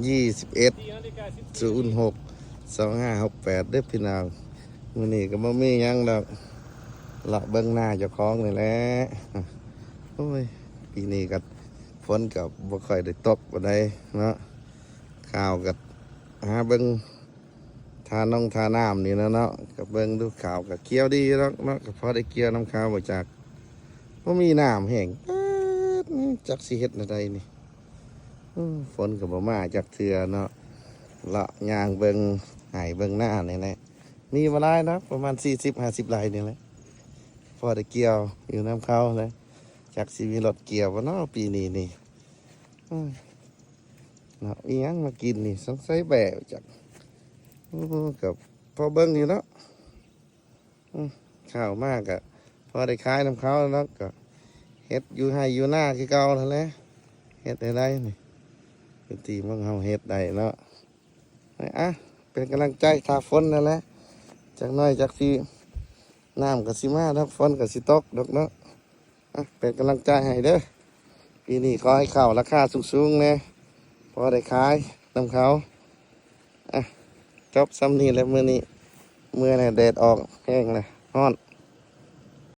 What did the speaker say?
ຍີ່ສິບເອັດ ສູນຫົກ ສອງຫ້າຫົກແປດເດີ້ພີ່ນ້ອງ. ມື້ນີ້ກໍບໍ່ມີຫຍັງດອກ ເລາະເບິ່ງນາເຈົ້າຂອງນີ້ແຫຼະ. ໂອ້ຍ ປີນີ້ກໍຝົນກໍບໍ່ຄ່ອຍໄດ້ຕົກປານໃດເນາະ. ຂ່າວກໍຫາເບິ່ງທ່າໜອງທ່ານ້ຳນີ້ແຫຼະເນາະ. ກໍເບິ່ງດູ ຂ້າວກໍຂຽວດີຢູ່ດອກເນາະ ກໍພໍໄດ້ກ່ຽວນຳເຂົາບໍ່ຈັກ. ບໍ່ມີນ້ຳແຫ້ງ ຈັກຊິເຮັດແນວໃດນີ້. ອື ຝົນກໍບໍ່ມາຈັກເທື່ອເນາະ. ເລາະຍ່າງເບິ່ງໄຮ່ເບິ່ງນານີ້ແຫຼະ ມີບໍ່ຫຼາຍດອກ ປະມານສີ່ສິບຫ້າສິບໄຮ່ນີ້ແຫຼະ ພໍໄດ້ກ່ຽວຢູ່ນຳເຂົາແຫຼະ. ຈັກຊິມີລົດກ່ຽວບໍ່ເນາະປີນີ້ນີ້. ອື ເນາະ ອີຫຍັງມາກິນນີ້ ສົງໄສແບ້ຈັກ. ໂອ້ ກໍພໍເບິ່ງຢູ່ເນາະ. ອື ເຂົ້າມາກະພໍໄດ້ຂາຍນຳເຂົາເນາະ ກໍເຮັດຢູ່ໄຮ່ຢູ່ນາຄືເກົ່າຫັ້ນແຫຼະ. ເຮັດແນວໃດນີ້ ພື້ນທີ່ຂອງເຮົາເຮັດໄດ້ເນາະ. ອະ ເປັນກຳລັງໃຈຖ້າຝົນຫັ້ນແຫຼະ ຈັກໜ້ອຍຈັກຊິ ນ້ຳກໍຊິມາດອກ ຝົນກໍຊິຕົກດອກເນາະ. ອະ ເປັນກຳລັງໃຈໃຫ້ເດີ້. ປີນີ້ຂໍໃຫ້ເຂົ້າລາຄາສູງໆແດ່ ພໍໄດ້ຂາຍນຳເຂົາ. ອະ ຈົບສ່ຳນີ້ແຫຼະມື້ນີ້ ເມື່ອຍແລ້ວ ແດດອອກແຮງແລ້ວ ຮ້ອນ.